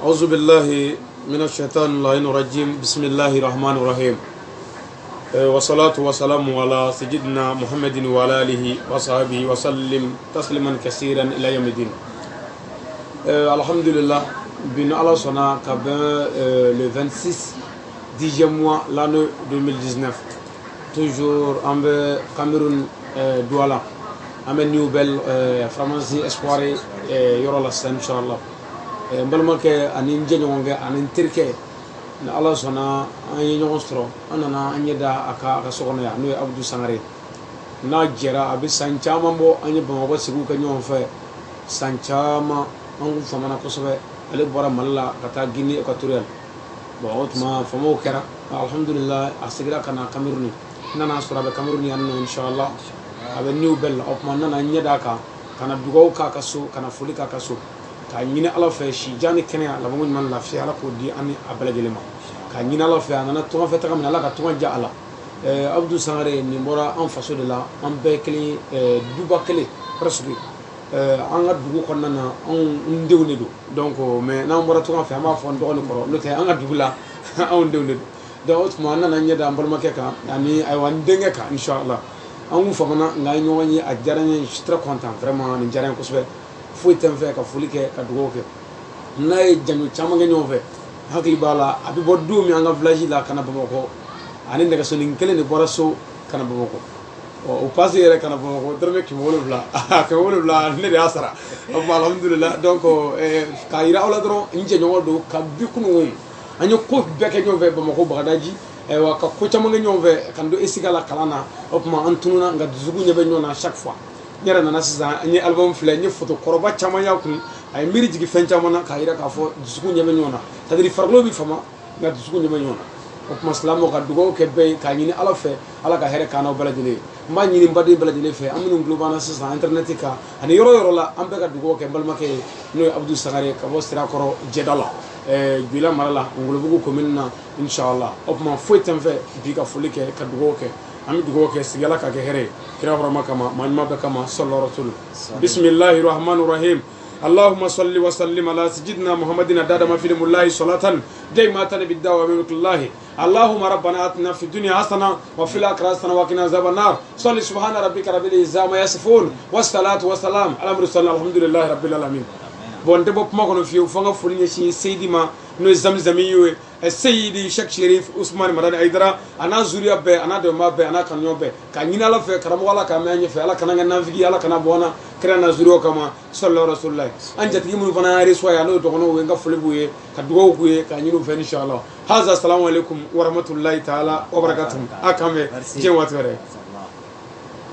أعوذ بالله من الشيطان اللعين الرجيم. بسم الله الرحمن الرحيم، والصلاة والسلام على سيدنا محمد وعلى آله وصحبه وسلم تسليما كثيرا إلى يوم الدين. الحمد لله bi ni Ala sɔnna ka bɛn le 26 10e mois, l'année 2019, toujours an bɛ Cameroun, Douala, an bɛ New Bell Pharmacie Espoir yɔrɔ la sisan, inchallah. N balimakɛ ani n jɛɲɔgɔnkɛ ani n terikɛ, ni Ala sɔnna an ye ɲɔgɔn sɔrɔ, an nana an ɲɛ da a ka so kɔnɔ yan, n'o ye Abudu Sangare. N'a jɛra, a bɛ san caman bɔ. An ye Bamakɔ sigiw kɛ ɲɔgɔn fɛ san caman, an kun famana kosɛbɛ. Ale bɔra Mali la ka taa Guinée équatoriale. Bon, o tuma famaw kɛra, alhamdulillah, a seginna ka na Cameroun. N nana sɔrɔ a bɛ Cameroun yan nɔ, inshallah, a bɛ New Bell. O tuma n nana n ɲɛ d'a kan ka na dugawu k'a ka so, ka na foli k'a ka so, k'a ɲini Ala fɛ si jan ni kɛnɛya, labanko ɲuman, lafiya, Ala k'o di an ni a bɛɛ lajɛlen ma. K'a ɲini Ala fɛ, a nana tunga fɛ taga min na, Ala ka tunga diya a la. Abudu Sangare, nin bɔra an faso de la, an bɛɛ kelen, duba kelen presque. An ka dugu kɔnɔna na, anw denw de don. Donc, mais n'an bɔra tunga fɛ, an b'a fɔ n dɔgɔnin kɔrɔ, n'o tɛ an ka dugu la, anw denw de don. Donc o tuma an nana ɲɛ da an balimakɛ kan ani ayiwa n denkɛ kan, inshallah. An k'u famana, nka an ye ɲɔgɔn ye, a diyara n ye, je suis très content vraiment, nin diyara n ye kosɛbɛ. Foyi tɛ n fɛ ka foli kɛ, ka dugawu kɛ. N'a ye janjo caman kɛ ɲɔgɔn fɛ, hakili b'a la, a bɛ bɔ don min an ka village la ka na Bamakɔ, ani nɛgɛsonin kelen de bɔra so ka na Bamakɔ. Ɔ, o passe yɛrɛ ka na Bamakɔ, dɔrɔmɛ 700, 700, ne de y'a sara. O tuma alhamdulillah. Donc k'a yira aw la dɔrɔn, n jɛɲɔgɔn don ka bi kunun, an ye ko bɛɛ kɛ ɲɔgɔn fɛ Bamakɔ, Bagadaji, ayiwa, ka ko caman kɛ ɲɔgɔn fɛ, ka n don esika la kalan na. O tuma an tununa, nka dusukun ɲɛ bɛ ɲɔgɔn na chaque fois. N yɛrɛ nana sisan, n ye album filɛ, n ye photo kɔrɔba caman y'a kun, a ye miiri jigin fɛn caman na, k'a yira k'a fɔ dusukun ɲɛ bɛ ɲɔgɔn na, c'est à dire farikolo bɛ fama, nka dusukun ɲɛ bɛ ɲɔgɔn na. O tuma silamɛw ka dugawu kɛ bɛɛ ye, k'a ɲini Ala fɛ, Ala ka hɛrɛ k'an n'aw bɛɛ lajɛlen ye. N b'a ɲini n baden bɛɛ lajɛlen fɛ, an minnu tulo b'an na sisan internet kan ani yɔrɔ yɔrɔ la, an bɛɛ ka dugawu kɛ n balimakɛ ye, n'o ye Abudu Sangare, ka bɔ Sirakɔrɔ jɛda la, Joyila mara la, Ngolobugu commune na, inshallah. O tuma foyi tɛ n fɛ bi ka foli kɛ, ka dugawu kɛ. An bɛ dugawu kɛ sigi, Ala ka kɛ hɛrɛ ye kira hɔrɔma kama, maa ɲuman bɛɛ kama, sallallahu rasul. Bisimilahi rahmani rahim. اللهم صل وسلم على سيدنا محمد عدد ما في علم الله، صلاة دائمة بالدوام من الله. اللهم ربنا اتنا في الدنيا حسنه وفي الاخره حسنه وقنا عذاب النار. صل سبحان ربك رب العزه عما يصفون، والصلاه والسلام على المرسلين، الحمد لله رب العالمين. Bon, n tɛ bɔ kuma kɔnɔ fiyewu fo n ka foli ɲɛsin Seyidi ma, n'o ye Zamizami ye, Seyidi Sheikh Sherif Usumani Madani Ayidara, a n'a zuriya bɛɛ, a n'a dɛmɛbaa bɛɛ, a n'a kanuɲɔgɔn bɛɛ, k'a ɲini Ala fɛ, karamɔgɔ, Ala k'a mɛn an ɲɛfɛ, Ala kana kɛ nafigi, Ala kana bɔ an na kira n'a zuriyaw kama, sallallahu rasulilayi. An jatigi minnu fana y'an reçoit yan, n'o ye dɔgɔnɔw ye, n ka foli b'u ye, ka dugawu k'u ye, k'a ɲini u fɛ, inshallah. Haza, salamu aleykum wa rahmatulahi taala wa barakatuhu. A kan bɛn diɲɛ waati wɛrɛ.